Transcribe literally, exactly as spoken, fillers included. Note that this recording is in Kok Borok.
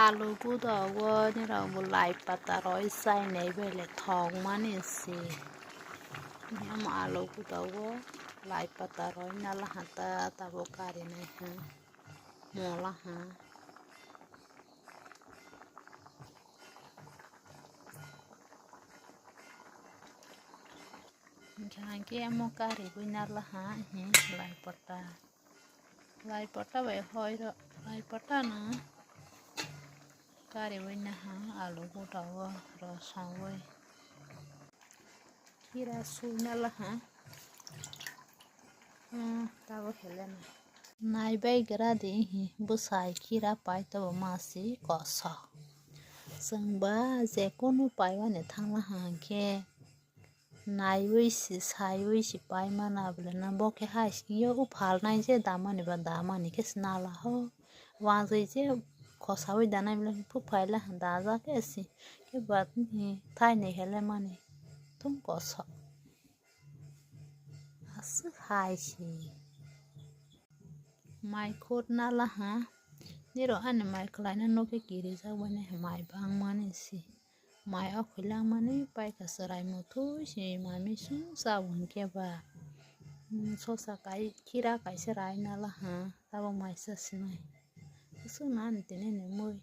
Alu gudogo nirok bo lai pata roi chainai bai le thok mani se. Omo alu gudogo lai pata roi nala ha ta tabuk karinai ha mola ha. Hingke hingke omo kari bai nala ha, ehe, lai pata. Lai pata bai hoi rok, lai pata no kari bai naha, alu gota o rosong bai. Kira sui nala ha. Hmm, tabo hele na. Nai bai gra di hi, bwsai kira pai tabo masi kosok. Chwng ba je kunu pai mani thangla ha hingke. Naiwi se saiwi se paimana bwlwino bo khe hai se yo uphal nai je damani ba damani khe se nala ho. Wanjwi je khosawi danai bwlwino buphaila dajak khe se khe ba thainwi helemani thum kosok. Aswk hai se. Mai khut nala ha. Nirok ani mai kwlaina nokhe kirijak bai nai mai bangmani se. Mai o khwlangmani paikha chwrai muthwi se mai misung chabwi hinkhe ba. Sosa kai kira kaisa rai nala ha tabuk mai sa sinai. Aswk nani tini ni mui.